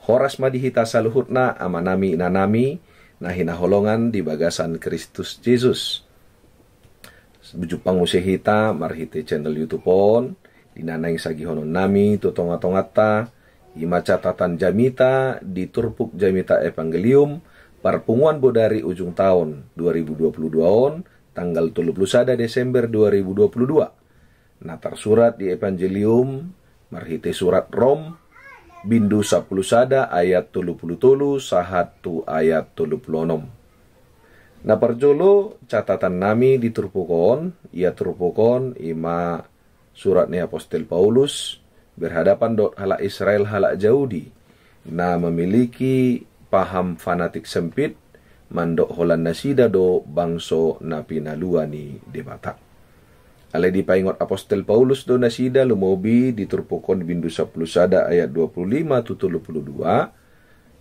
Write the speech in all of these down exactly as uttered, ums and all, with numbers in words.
Horas ma di hita saluhutna, amanami, inanami, na hinaholongan di bagasan Kristus Jesus. Jumpang muse hita marhite channel YouTube on, di na naeng sagihononnami tu tongatonganta, i ma catatan jamita di turpuk jamita Evangelium, parpunguan bodari ujung taon dua ribu dua puluh dua on, tanggal tolu puluh sada Desember dua ribu dua puluh dua. Na tarsurat di Evangelium marhite surat Rom, bindu sampulu sada ayat tolu puluh tolu sahat tu ayat tolu puluh onom. Na parjolo catatannami di turpuk on, ia turpuk on i ma surat ni apostel Paulus berhadapan dohot halak Israel, halak Jahudi, na memiliki paham fanatik sempit, mandok holan nasida do bangso na pinalua ni Debata. Alai dipaingot apostel Paulus do nasida, lumobi di turpuk on bindu sampulu sada ayat dua puluh lima tu tolu puluh dua,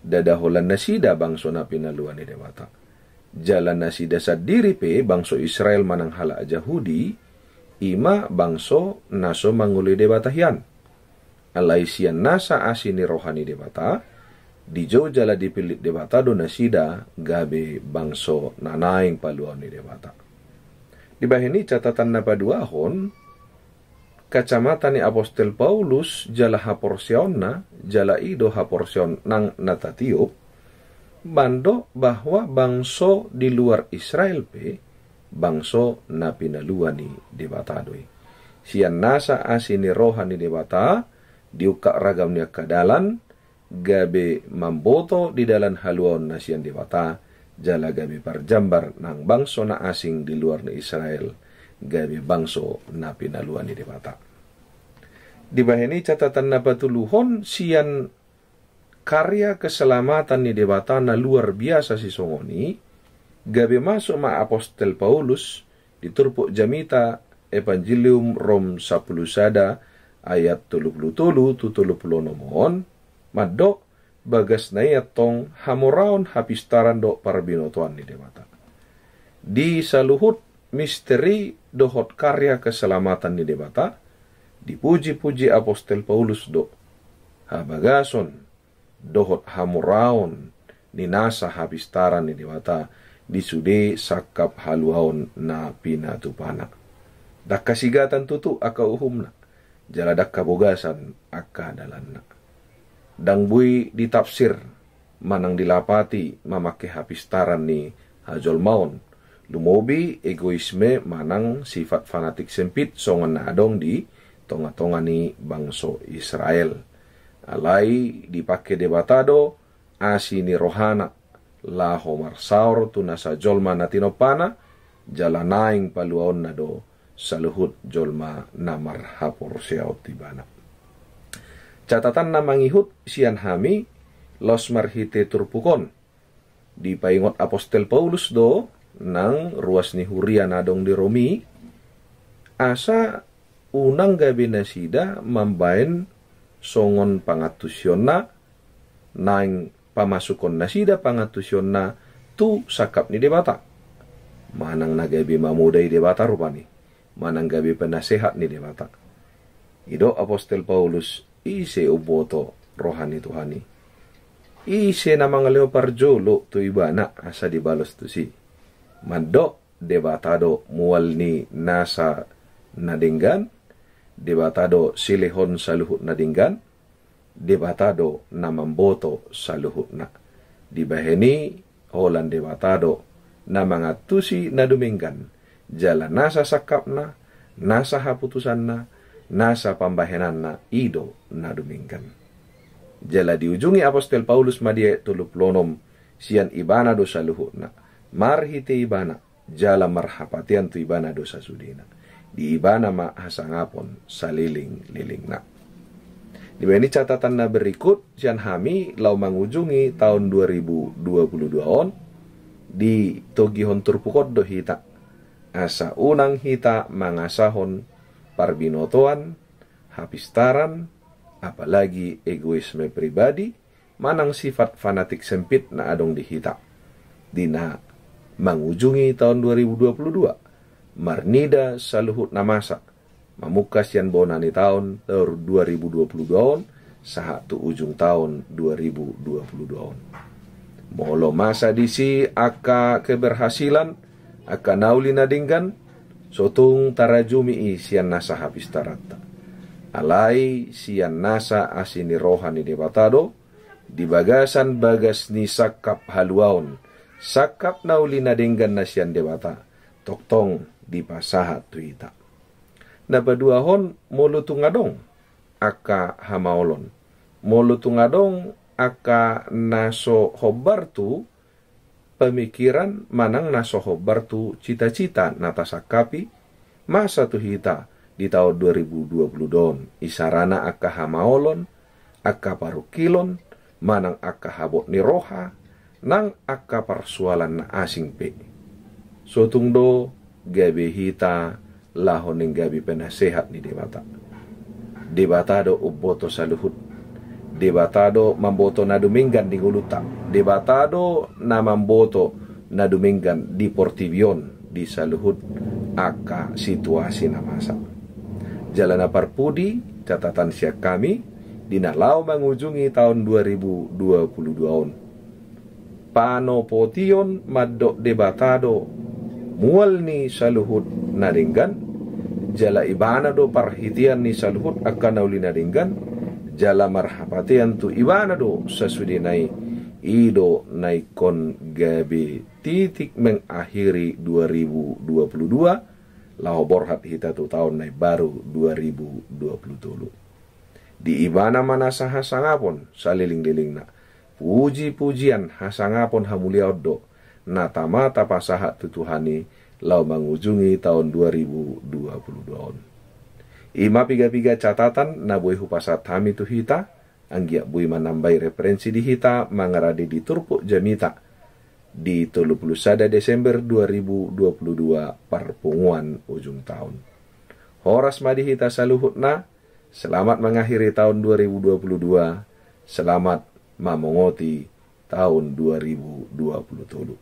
ndada holan nasida bangso na pinalua ni Debata. Jala nasida sandiri pe, bangso Israel manang halak Jahudi, i ma bangso na so mangoloi Debata hian. Alai sian nasa asi ni roha ni Debata, dijou jala dipillit Debata do nasida gabe bangso na naeng paluaon ni Debata. Dibahen i catatan na paduahon, kacamata ni apostel Paulus jala haporseaonna, jala i do haporseaon nang na tatiop, mandok bahwa bangso di luar Israel pe bangso na pinalua ni Debata do i. Sian nasa asi ni roha ni Debata, diungkap ragam ni angka dalan, gabe mamboto di dalan haluaon na sian Debata, jala gabe parjambar nang bangso na asing di luar ni Israel, gabe bangso na pinalua ni Debata. Dibahen i catatan na patoluhon, sian karya keselamatan ni Debata na luar biasa sisongon i, gabe masuk ma apostel Paulus di turpuk jamita Evangelium Rom sampulu sada ayat tolu puluh tolu tu tolu puluh onom on, mandok bagasna i antong hamoraon, hapistaran dohot parbinotoan ni Debata. Di saluhut misteri dohot karya keselamatan ni Debata, dipuji-puji apostel Paulus do habagason dohot hamoraon ni nasa hapistaran ni Debata di sude sangkap haluaon na pinatupana. Ndang hasigatan tutu angka uhumna, jala ndang habogasan angka dalanna. Ndang boi ditafsir manang dilapati mamangke hapistaran ni hajolmaon, lumobi egoisme manang sifat fanatik sempit songon na adong di tonga-tonga ni bangso Israel. Alai dipangke Debata do asi ni rohana laho marsaor tu nasa jolma na tinompana, jala naeng paluaonna do saluhut jolma na marhaporseaon tu ibana. Catatan na mangihut sian hami laos marhite turpuk on. Dipaingot apostel Paulus do nang ruas ni huria na adong di Rom i, asa unang gabe nasida mambaen songon pangantusionna, naeng pamasukon nasida pangantusionna tu sangkap ni Debata. Manang na gabe mamodai Debata rupani, manang gabe penasehat ni Debata. Didok apostel Paulus, ise umboto roha ni Tuhan i? Ise na mangalehon parjolo tu ibana asa dibalos tusi? Mandok Debata do mual ni nasa na denggan, Debata do silehon saluhut na denggan, Debata do na mamboto saluhutna. Dibahen i holan Debata do na mangantusi na dumenggan, jala nasa sangkapna, nasa haputusanna, nasa pambahenanna i do na dumenggan. Jala diujungi apostel Paulus ma di ayat tolu puluh onom, sian ibana do saluhutna, marhite ibana, jala marhapatean tu ibana do sasudena. Di ibana ma hasangapon salelenglelengna. Dibahen i catatan na berikut sian hami laho mangujungi taon dua ribu dua puluh dua on, ditogihon turpuk on do hita asa unang hita mangasahon parbinotoan, hapistaran, apalagi egoisme pribadi, manang sifat fanatik sempit na adong di hita. Di na mangujungi taon dua ribu dua puluh dua, marnida saluhut na masa, mamungka sian bona ni taon dua ribu dua puluh dua on, sahat tu ujung taon dua ribu dua puluh dua on. Molo masa disi angka keberhasilan, angka na uli na denggan, so tung tarajumi i sian nasa hapistaranta. Alai sian nasa asi ni roha ni Debata do, di bagasan bagas ni sangkap haluaon, sangkap na uli na denggan na sian Debata, tongtong dipasahat tu hita. Na paduahon, molo tung adong angka hamaolon, molo tung adong angka na so hombar tu pemikiran manang na so hombar tu cita-cita na tasangkapi, masa tu hita di taon dua ribu dua puluh dua on, isarana angka hamaolon, angka parungkilon, manang angka habot ni roha, nang angka parsoalan na asing pe. So tung do gabe hita laho naeng gabe penasehat ni Debata. Debata do umboto saluhut. Debata do mamboto na dumenggan di ngolunta. Debata do na mamboto na dumenggan di portibi on, di saluhut angka situasi na masa. Jala na parpudi, catatan sian hami, di na laho mangujungi taon dua ribu dua puluh dua on. Panopotion mandok Debata do mual ni saluhut na denggan, jala Ibana do parhitean ni saluhut angka na uli na denggan, jala marhapatean tu Ibana do sasudena i. I do na ingkon gabe titik mengakhiri dua ribu dua puluh dua, laho borhat hita tu taon na imbaru dua ribu dua puluh tolu. Di Ibana ma nasa hasangapon saleleng-lelengna. Puji-pujian, hasangapon, hamuliaon do na tama tapasahat tu Tuhan i laho mangujungi taon dua ribu dua puluh dua on. I ma piga-piga catatan na boi hupasahat hami tu hita, anggiat boi manambai referensi di hita mangarade di turpuk jamita di tolu puluh sada Desember dua ribu dua puluh dua, parpunguan ujung taon. Horas ma di hita saluhutna, selamat mengakhiri tahun dua ribu dua puluh dua, selamat mamongoti tahun dua ribu dua puluh tolu.